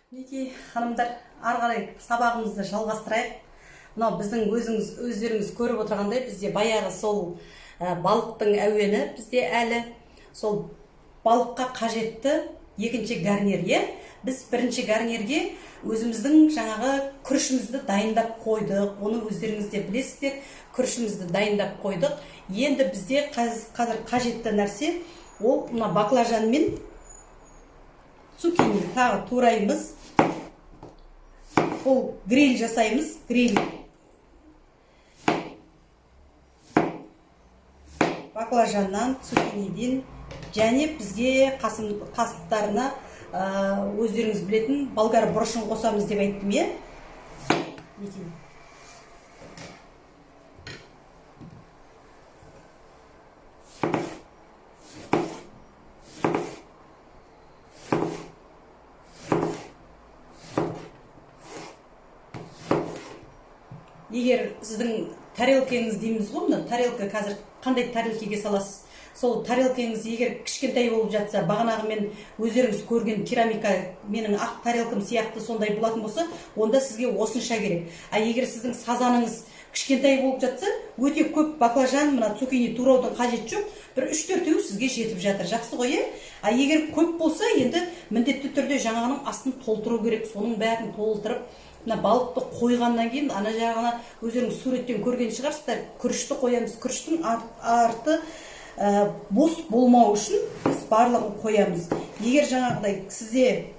Мінекей, ханымдар, ары қарай сабағымызды жалғастырайық. Мынау біздің өздеріңіз көріп отырғандай, бізде баяғы сол балықтың әуені, бізде әлі сол балыққа қажетті екінші гарнир, иә? Біз бірінші гарнирге өзіміздің жаңағы күрішімізді дайындап қойдық. Оны өздеріңіз де білесіздер, күрішімізді дайындап қойдық. Енді бізде қазір қажетті нәрсе ол мына баклажан мен цукини тағы тураймыз. Ол гриль жасаймыз, гриль. Баклажаннан, цукиниден және бізге қасықтарына өздеріңіз білетін болгар бұрышын қосамыз деп айттым, иә? Мінекей. Егер сіздің тарелкаңыз дейміз ғой, мына тарелка қазір қандай тарелкеге саласыз? Сол тарелкаңыз егер кішкентай болып жатса, бағанағы мен өздеріңіз көрген керамика менің ақ тарелкам сияқты сондай болатын болса, онда сізге осынша керек. А егер сіздің сазаныңыз кішкентай болып жатса, өте көп баклажан, мына цукини тураудың қажеті жоқ, бір үш-төртеуі сізге жетіп жатыр. Жақсы ғой, е? А егер көп болса, енді міндетті түрде жаңағының астын толтыру керек. Соның бәрін толтырып, мына балықты қойғаннан кейін ана жағына өздеріңіз суреттен көрген шығарсыздар, күрішті қоямыз. Күріштің арты бос болмау үшін біз барлығын қоямыз. Егер жаңағыдай сізде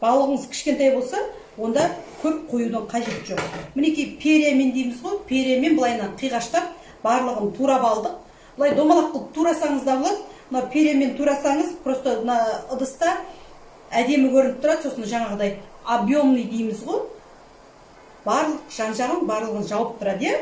балығыңыз кішкентай болса, онда көп қоюдың қажеті жоқ. Мінекей перьямен дейміз ғой, перьямен былайынан қиғаштап барлығын турап алдық. Былай домалақ қылып турасаңыз да болады. Мына перьямен турасаңыз, просто мына ыдыста әдемі көрініп тұрады. Сосын жаңағыдай объемный дейміз ғой, барлық жан-жағын барлығын жауып тұрады, иә?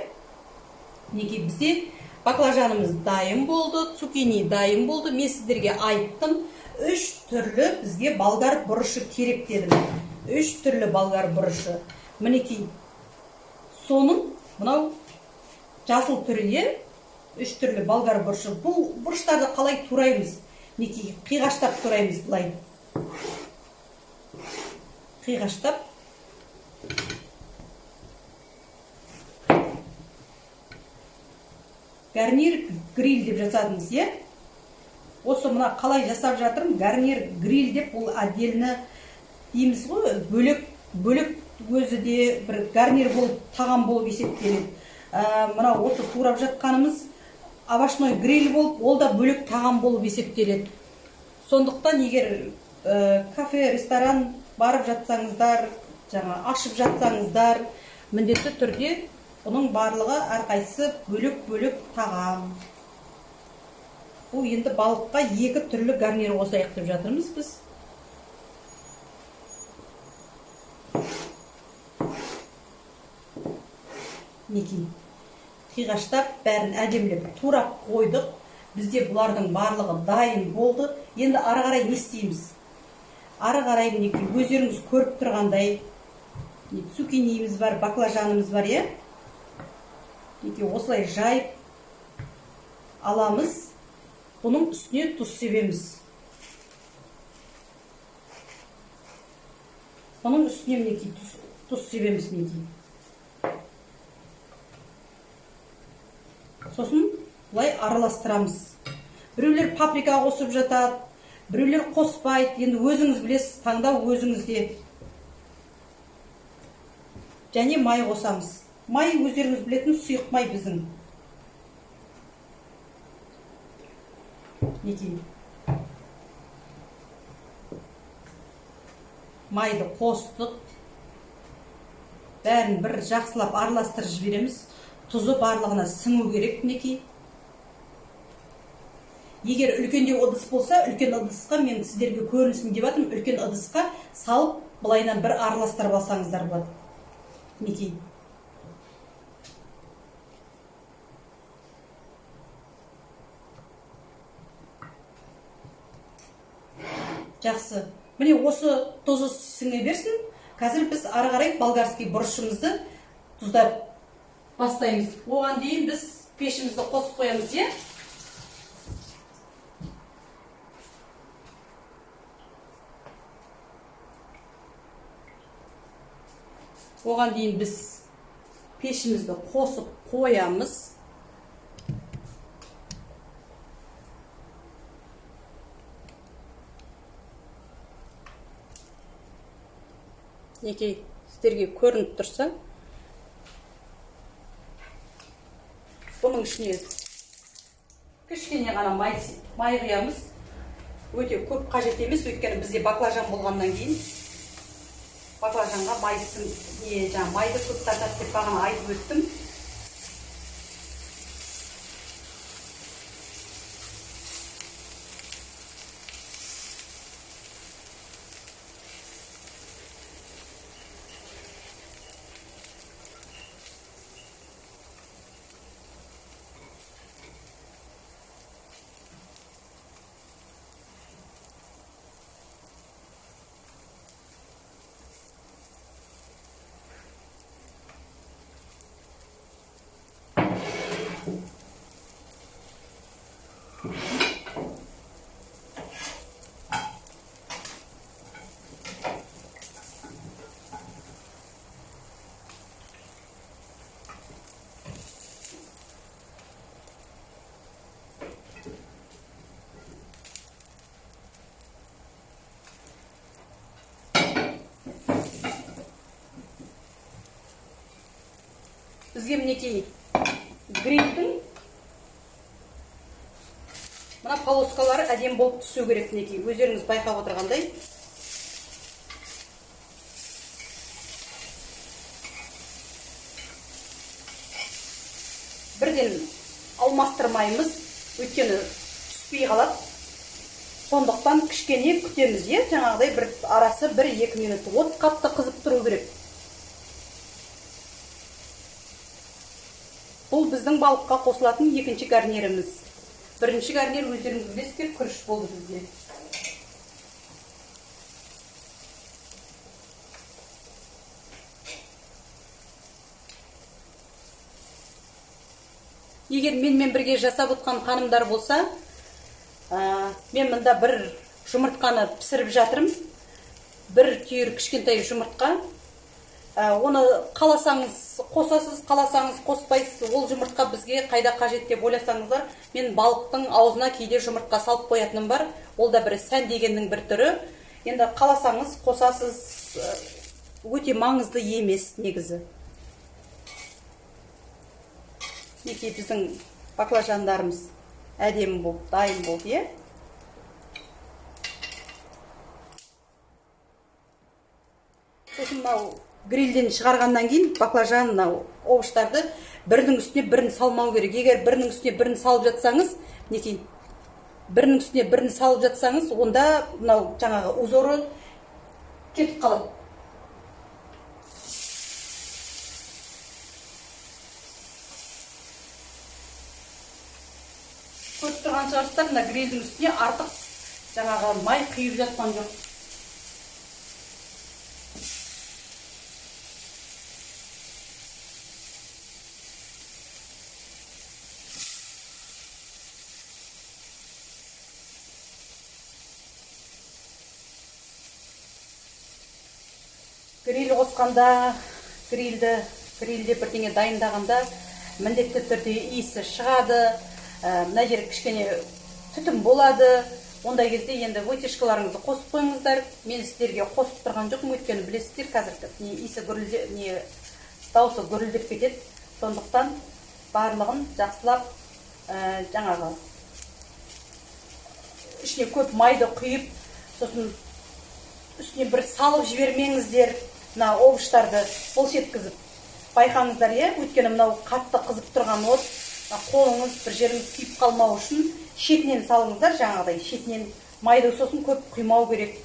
Мінекей бізде баклажанымыз дайын болды, цукини дайын болды. Мен сіздерге айттым, 3 түрлі бізге болгар бұрышы керек дедім. 3 түрлі болгар бұрышы. Мінекей соның мынау жасыл түрі, иә? 3 түрлі болгар бұрышы. Бұл бұрыштарды қалай тураймыз? Мінекей қиғаштап тураймыз былай. Қиғаштап. Гарнир гриль деп жасадыңыз, иә? Осы мына қалай жасап жатырмын, гарнир гриль деп бұл отдельно дейміз ғой, бөлек өзі де бір гарнир болып, тағам болып есептеледі. Мына осы турап жатқанымыз овощной гриль болып, ол да бөлек тағам болып есептеледі. Сондықтан егер кафе, ресторан барып жатсаңыздар, жаңа ашып жатсаңыздар, міндетті түрде бұның барлығы әрқайсысы бөлек-бөлек тағам. Бұл енді балыққа 2 түрлі гарнир қосайық деп жатырмыз біз. Мінекей қиғаштап бәрін әдемілеп турап қойдық. Бізде бұлардың барлығы дайын болды. Енді ары қарай не істейміз? Ары қарай мінекей өздеріңіз көріп тұрғандай цукиниіміз бар, баклажанымыз бар, иә? Мінекей осылай жайып аламыз. Бұның үстіне тұз себеміз. Бұның үстіне мінекей тұз себеміз мінекей. Сосын былай араластырамыз. Біреулер паприка қосып жатады, біреулер қоспайды. Енді өзіңіз білесіз, таңдау өзіңізде. Және май қосамыз. Май өздеріңіз білетін сұйық май біздің. Мінекей. Майды қостық. Бәрін бір жақсылап араластырып жібереміз. Тұзы барлығына сіңу керек мінекей. Егер үлкендеу ыдыс болса, үлкен ыдысқа, мен сіздерге көрінсін деп жатырмын, үлкен ыдысқа салып былайынан бір араластырып алсаңыздар болады. Мінекей. Жақсы. Міне осы тұзы сіңе берсін. Қазір біз ары қарай болгарский бұрышымызды тұздап бастаймыз. Оған дейін біз пешімізді қосып қоямыз, иә? Оған дейін біз пешімізді қосып қоямыз. Мінекей, сіздерге көрініп тұрса, бұның ішіне кішкене ғана май құямыз. Өте көп қажет емес, өйткені бізде баклажан болғаннан кейін баклажанға майды көп тартады деп бағана айтып өттім. Бізге мінекей грильдің мына полоскалары әдемі болып түсу керек. Мінекей, өздеріңіз байқап отырғандай. Бірден алмастырмаймыз, өйткені түспей қалады. Сондықтан кішкене күтеміз, жаңағыдай бір арасы 1-2 минут. От қатты қызып тұру керек. Бұл біздің балыққа қосылатын екінші гарниріміз. Бірінші гарнир өздеріңіз білесіздер, күріш болды бізде. Егер менімен бірге жасап отқан ханымдар болса, мен мында бір жұмыртқаны пісіріп жатырмын. Бір түйір кішкентай жұмыртқа. Оны қаласаңыз қосасыз, қаласаңыз қоспайсыз. Ол жұмыртқа бізге қайда қажет деп ойласаңыздар, мен балықтың аузына кейде жұмыртқа салып қоятыным бар. Ол да бір сән дегеннің бір түрі. Енді қаласаңыз қосасыз, өте маңызды емес негізі. Мінекей біздің баклажандарымыз әдемі болып, дайын болды, иә? Сосын мынау грильден шығарғаннан кейін баклажан, мынау овощтарды бірінің үстіне бірін салмау керек. Егер бірінің үстіне бірін салып жатсаңыз, мінекей, бірінің үстіне бірін салып жатсаңыз, онда мынау жаңағы узоры кетіп қалады. Көріп тұрған шығарсыздар, мына грильдің үстіне артық жаңағы май құйып жатқан жоқ. Гриль қосқанда, грильде бірдеңе дайындағанда міндетті түрде иісі шығады, мына жері кішкене түтін болады. Ондай кезде енді вытяжкаларыңызды қосып қойыңыздар. Мен сіздерге қосып тұрған жоқпын, өйткені білесіздер, қазір не иісі гүрілде, не дауысы гүрілдеп кетеді. Сондықтан барлығын жақсылап, жаңағы ішіне көп майды құйып, сосын үстіне бір салып жібермеңіздер. Мына овощтарды былш еткізіп байқаңыздар, иә? Өйткені мынау қатты қызып тұрған от, қолыңыз бір жеріңіз күйіп қалмау үшін шетінен салыңыздар, жаңағыдай шетінен майды сосын көп құймау керек.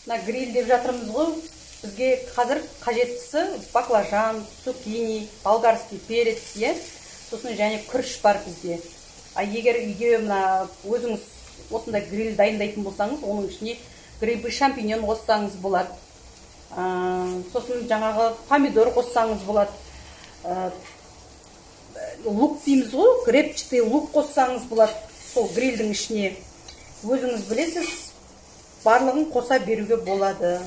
Мына гриль деп жатырмыз ғой, бізге қазір қажеттісі баклажан, цукини, болгарский перец, иә, сосын және күріш бар бізде. А егер үйде мына өзіңіз осындай гриль дайындайтын болсаңыз, оның ішіне грибы, шампиньон қоссаңыз болады. Сосын жаңағы помидор қоссаңыз болады. Лук дейміз ғой, репчатый лук қоссаңыз болады сол грильдің ішіне. Өзіңіз білесіз, барлығын қоса беруге болады.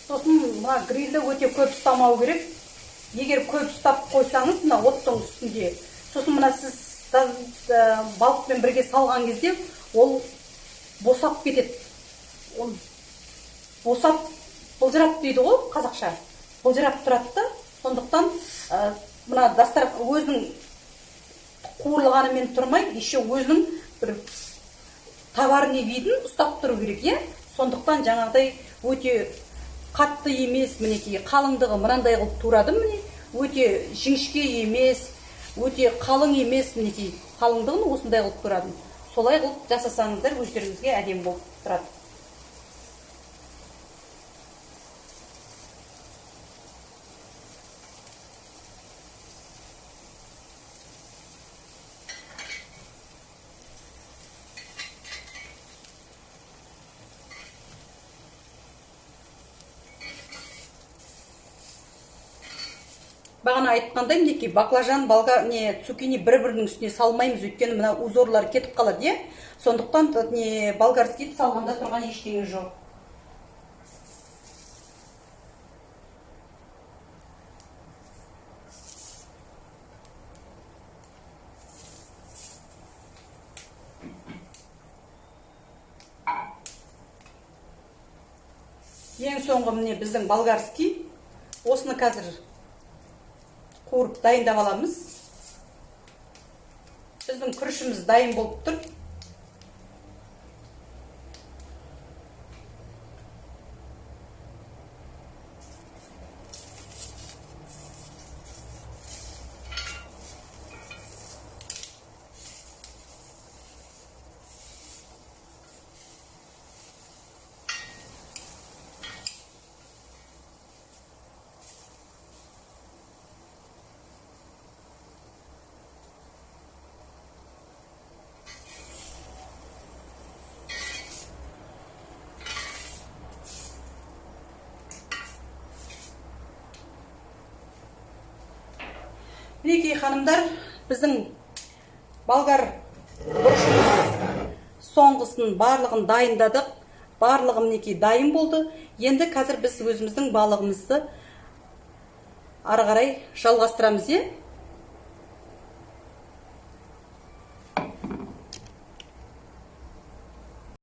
Сосын мына грильді өте көп ұстамау керек. Егер көп ұстап қойсаңыз, мына оттың үстінде, сосын мына сіз балықпен бірге салған кезде ол босап кетеді. Ол босап, былжырап дейді ғой қазақша. Былжырап тұрады да. Сондықтан мына өзінің қуырылғанымен тұрмай, еще өзінің бір товарный видін ұстап тұру керек, иә? Сондықтан жаңағыдай өте қатты емес, мінекей қалыңдығы мынандай қылып турадым, міне өте жіңішке емес, өте қалың емес, мінекей қалыңдығын осындай қылып турадым. Солай қылып жасасаңыздар өздеріңізге әдемі болып тұрады. Бағана айтқандай, мінекей баклажан, не цукини бір-бірінің үстіне салмаймыз, өйткені мына узорлар кетіп қалады, иә? Сондықтан не болгарский салғанда тұрған ештеңе жоқ. Ең соңғы міне біздің болгарский. Осыны қазір қуырып дайындап аламыз. Біздің күрішіміз дайын болып тұр. Мінекей ханымдар, біздің болгар бұрышымыз соңғысын барлығын дайындадық. Барлығы мінекей дайын болды. Енді қазір біз өзіміздің балығымызды ары қарай жалғастырамыз, е?